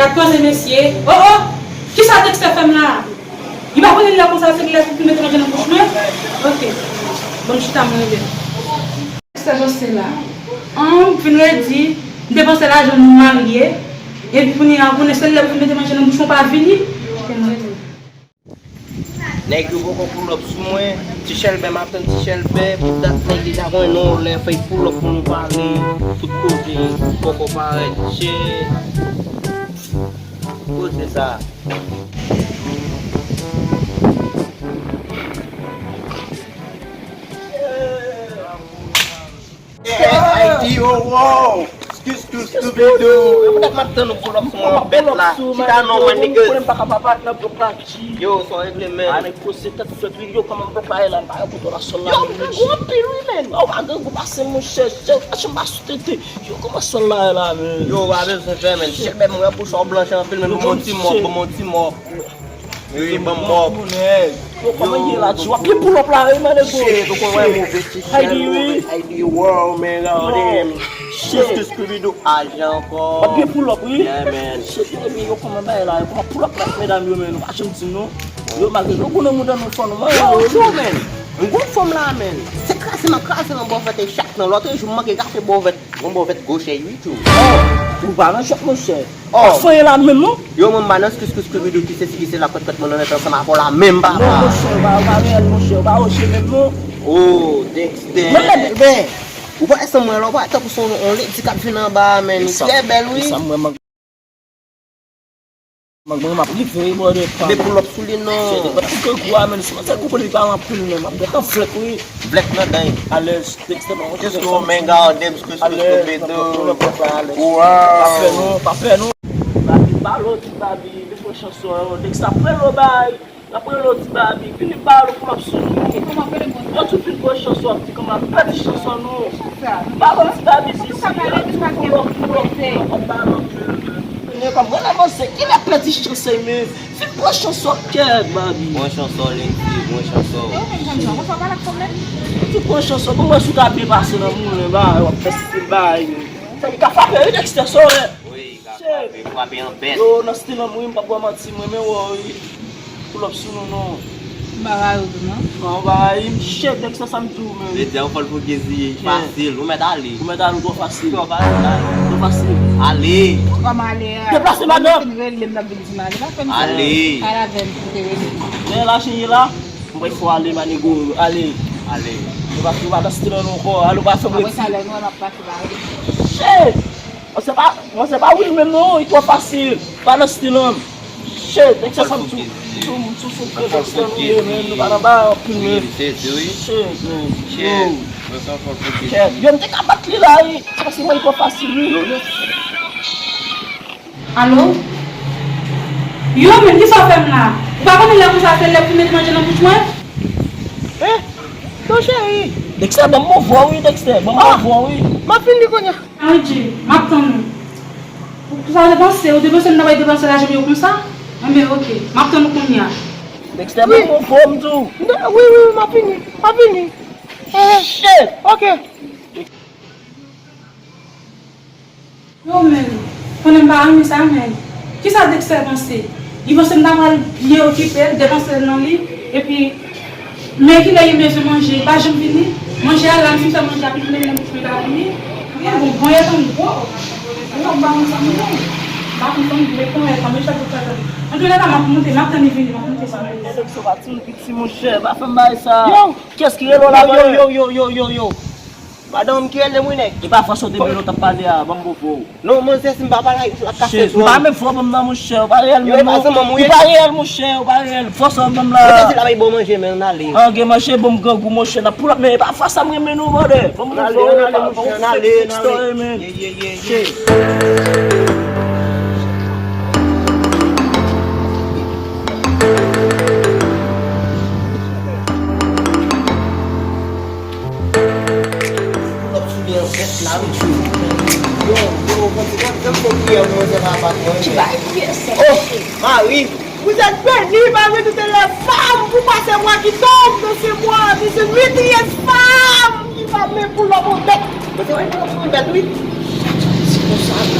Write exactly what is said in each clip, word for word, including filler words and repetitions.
Gad koze mesye. Oh, oh! Kisa Dexter fè m la? Li pa konnen lè konsa se lè pou l mete manje nan bouch mwen? Ok. Ban m chita mwen rele. Dexter panse la. An, m fin redi, m te panse lajan nou marye. Epi kounye a, konnen se lè pou l mete manje nan bouch mwen pa vini. Ok, mwen rele. Nèg yo poko pull up sou mwen. Ti Chèlbè, m ap tann Ti Chèlbè. Pou dat nèg deja konnen non lè fèy pull up pou nou pale. Tout kote, poko parèt. Shit. Kote sa? Haiti, oh, wow. Excuse, excuse, Scooby-Doo. Mwen m ap tann ou pull up sou mwen, bèt la. Chita non, my niggas. Yo, sa w regle, man? Anèk pose tèt fèt, wi. Yo, kòman bèt la ye la? M pa gen pou tò la sòl la. Yo, m gen gwo anpil, wi, man. Oh, m pa gen gwo pase, monchè. Chèf, chèf, m pa sou tete. Yo, kòman sòl la ye la, man? Yo, w pa bezwen fè, man. Chèf, bèt, mwen, bouch ou blanch anpil, man. Ban m yon ti mòp, ban m yon ti mòp. Wi, ban m mòp. Yo, kòman ye la, tchou? W ap gen pull up la, wi, man, nèg. Shit, ou konn wè move ti Haiti, wi. Haiti world, man, gade. Shit, Scooby-Doo, ajan ankò. W ap gen pull up, wi. Yeah, man. Shit, yo, yo, kòman bagay la, kòman pull up la, medam yo, man, nou pa janm di m non. Yo, malgre nou goumen mouda nou fò nou, man. Yo, yo, man. M gon fanm la, man. Se kraze m ap kraze nan bòvèt e chak nan lòt jou m manke kafe bòvèt. Yon bòvèt gwo chèy wi tjou. Oh, ou pa nan chòk monchè. Oh. Pa fanyen la menm non. Yo mwen m pa nan skis skis Scooby-Doo ki sesi ki sela kwèt kwèt mwen nan nèt ansanm avè w la menm papa. Non monchè, ou pa, ou pa reyèl monchè, ou pa oje menm non. Oh, Dexter. Men, men, men, ou pa wè san mwen la, ou pa wè tankou se yon, yon ledi k ap vin anba a, men li trè bèl wi. Mwen, mwen, m ap rive, wi, brother, pa. Mete pull up sou li, non. Shit, bat pou kangou a, man. Si mwen te konprann li pa anpil, man. M ap gentan flèk, wi. Flèk nan dan. Alèz, Dexter, man. Just go, man, goddamn, Scooby-Doo. Alèz, man, pull up, pull up, alèz. Wow. Pa pè, non, pa pè, non. Babi, balo, ti Babi, vin pran chans ou, Dexter, ap rele w, bay. L ap rele w, ti Babi, vini balo, pou m ap sou nou. Yo, tou vin pran chans ou, ap di kòman ap pèdi chans ou, non. Balo, ti Babi, si, si, ap di pull up, pull up, pull up, ap balo. Men kòm mwen avanse, kilè pèdi chans sa, men fin pran chans ou kèt, Babi. Pran chans ou, Lendy, pran chans ou. Ou fin pran chans ou, bon, mwen sou ka byen pase nan moulen, ba, w ap fè stil bay. Sa ki ka frape, wi, Dexter, sore. Wi, ka frape, frape an bèt. Yo, nan stil an, wi, m p ap ba w manti, mwen, men wè, wi. Pull up sou nou, non. M pa rayi w tou, non. Non, ou pa rayi m, shit, Dexter, sa m di w, men. Vle di, ou fò l pou Gezi, fasil, ou mèt ale. Ou mèt ale, ou twò fasil. Twò fasil, ale. Twò fasil. Ale. Kòman ale a? Deplase, madanm. Mwen fin rele m, l ap vin di m ale. Pa fè m sa. Ale. Pale avè m pou te rele m. Men la, chen ye la, m pral fè w ale, manego, ale. Ale. Ou pa, ou pa nan stil an non ankò, ale, ou pa fè m redi. Apre sa, lè nou wè m ap pase, pa rele m. Shit! Mwen se pa, mwen se pa Will menm non, li twò fasil. Pa nan stil an. Shit, Dexter sa m tou. Tou, tou sou kre Dexter nou ye, men nou pa nan ba anpil, men. Shit, men. Yo. Shit, yo, m te ka bat li la, wi. Paske mwen li twò fasil, wi. Alo? Yo, men kisa w fè m la? Ou pa konnen lè konsa se lè pou mete manje nan bouch mwen? Hein? Non, cheri. Dexter, ban m bon vwa, wi, Dexter. Ban m bon vwa, wi. M ap vin li kounye a. Angie, m ap tann ou. Ou sa te panse, ou te panse m ta bay depanse lajan m yo konsa? Enben, oke, m ap tann ou kounye a. Dexter, ban m yon fòm tou. Wi, wi, wi, m ap vini, m ap vini. Eh, shit! Oke. Yo, men, konnen m pa renmen sa, men. Kisa Dexter panse? Li panse m ta pral byen okipe l, depanse l nan li, epi men kilè li bezwen manje, li pa janm vini. Manje a la, m fin fè manje a, pi tounen nan bouch mwen pa vini. Li gen bon, bon, etan gwo. Ou wè, m pa konn sa m vle. M pa konn sa m vle, konn etan, men chak jou fè tan. Antouka, m ap monte, m ap tann li vini, m ap monte sa. Dexter pa timoun piti, monchè, pa fè m bagay sa. Yo! Kiyès ki rele w la, yo, yo, yo, yo, yo, yo. Madanm ki rele m wi nèg. E pa fòs ou te vle nou t ap pale a, ban m bon vwa w. Non, manzè, si m pa pale avèk ou, l ap kase zòn. Shit, m pa menm fò ban m nan, monchè. Ou pa reyèl menm non. Ou pa reyèl, monchè, ou pa reyèl. Fòs ou ban m la. Mwen te di l ap bay bon manje, men ann ale. An, gen manje, bon, m grangou, monchè. N ap pull up, men e pa fwa sa m renmen nou, brother. Ban m bon vwa w, ann ale, monchè, ann ale, ann ale. Ye, ye, ye, ye. Shit. Pull up sou li an vès la, wi. Yo, yo, kontinye, fè m fè priyè pou manzè pa bat mwen. Ki bay priyè sa? Oh, Mari. Vous êtes bénie parmi toutes les femmes, vous passez moi qui tombe dans ces mois, dans ces huit femme qui va me pull up en bèt. Mwen se wè pull up sou yon bèt, wi. Sa ki di konsa, wi.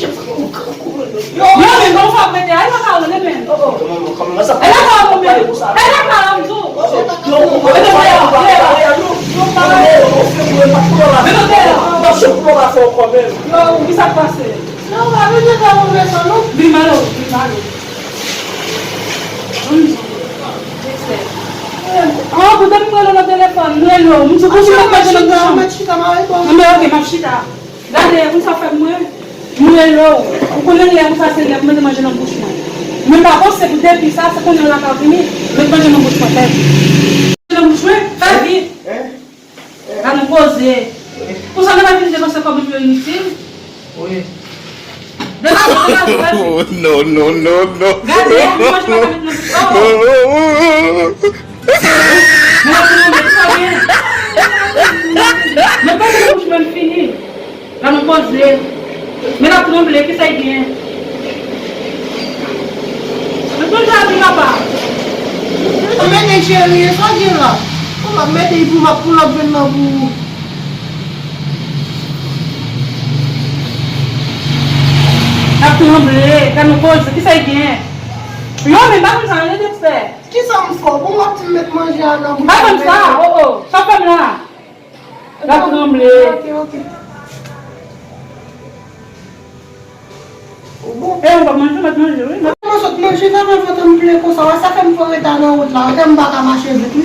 chèf sa, ou grangou, men. Yo, men, bon, fò prete, ay, pa ka rele, men. Oh, oh. Kòman, kòman sa? E la ka, men. E la ka, m di w. Yo, mete deyò, deyò. Mete deyò. Yo, ki sa k pase? Non, pa bezwen fè move san, non. Vin malo, vin malo. An, kote m rele w nan telefòn, m rele w. M di w konsa m ap manje nan bouch mwen. Mèt chita, mèt chita, m a reponn. Anben, ok, m ap chita. Gade, konn sa fè mwen. M rele w. Ou konnen lè konsa se lè pou mete manje nan bouch mwen. Men m pa panse pou depi sa, se konnen l la ka vini, met manje nan bouch mwen, fè vit. Manje nan bouch mwen, fè vit. Gade yon koze. Konsa nou pa vin depanse kòb nou yo initil. Wi. Depanse kòb nou yo initil. No, no, no, no. Gade, nou manje pa ka met nan bouch. Oh. Men la pou nou met sa byen. Men pa nan bouch mwen fini. Gade yon koze. Men l ap tranble, kisa l gen? Men konn sa di papa. Anmède cheri, e sa w gen la? Ou ap mete pou m ap pou l ap vin nan pou ou. L ap tranble, gade yon koze, kisa l gen? Yo, men pa konn sa, anmède Dexter. Kisa m fè w? Bon, w ap di m met manje a nan bouch mwen. Pa konn sa, oh, oh, sa fè m la. L ap tranble. Ok, ok. Ou bon? E, ou p ap manje, ou mèt manje, wi. Mwen sot manje, sa fè vant m plen konsa, wè, sa fè m fè reta nan wout la, wè, m pa ka mache vit, wi.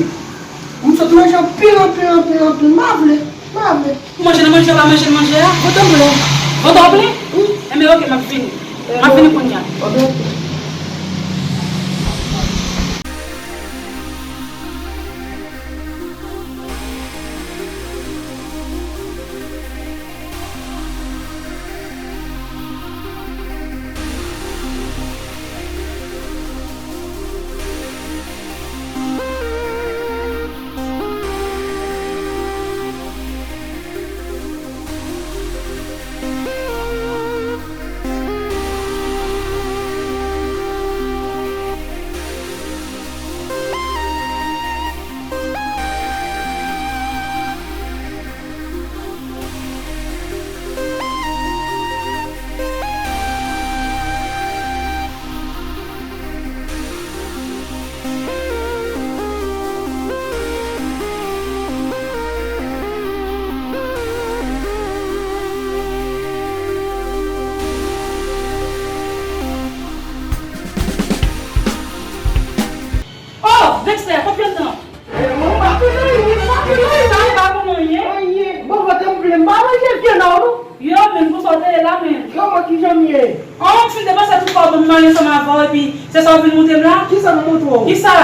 M sot manje anpil, anpil, anpil, anpil, m pa vle, m pa vle. Ou manje nan manje, ou pa manje nan manje a? Vant m plen. Vant ou plen? Wi. Enben, ok, m ap vini. M ap vini kounye a. Ok, ok. Oh, Dexter, konbyen tan? Eh, mwen pa konn anyen, mwen pa konn anyen. Sa pa konn anyen? Anyen. Bon, vant m plen, m pa manje vyann non. Yo, men, pou sa w te ye la, men. Yo, mwen, kijan m ye? An, m fin depanse tout kòb mwen ansanm avè w, epi se sa w vin montre m la? Kisa m montre w? Kisa?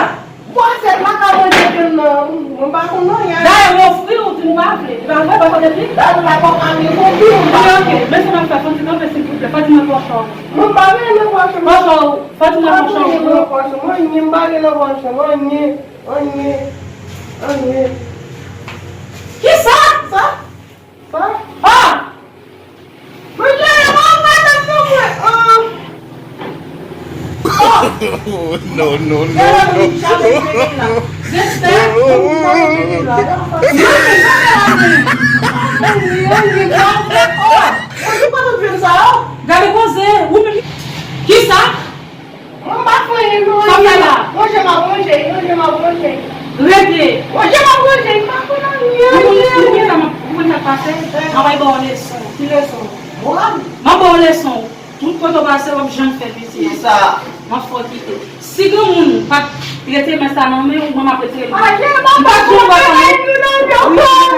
Bwazèt la ka manje vyann nan, mwen pa konn anyen. Dayè, m ofri w, ou di m pa vle. E pa vre, pa konnen pli? Dayè, la pa ka gen konbyen. Ok, ok, men sa m ap fè, fò w di kanpe, silvouplè, fò w di mwen pòch ou. Mwen pa gen nan pòch mwen. Pòch ou, fò w di mwen pòch ou. Mwen pa gen nan pòch mwen, anyen, m pa gen nan pòch mwen, anyen. Anyen. Anyen. Kisa? Sa? Sa? Ah! Mwen genyen, mwen pa tande non mwen. Ah! Oh! No, no, no, no. Dexter. Anyen, anyen, anyen. Gade koze, ou menm. Kisa? Mwen pa fè anyen non. Sa fè la? Manje m ap manje, manje m ap manje. Rete. Manje m ap manje, m pa konn anyen, anyen, anyen. Ou konn sa m ap, ou konn sa k pase? Mwen pral ba w leson. Ki leson? Mwen? M ap ba w leson. Tout kote w pase, w ap janm fè piti. Kisa? M ap fè w kite. Si granmoun pa t rete men sa nan men w, mwen m ap retire l. M pa t di w pa nan men.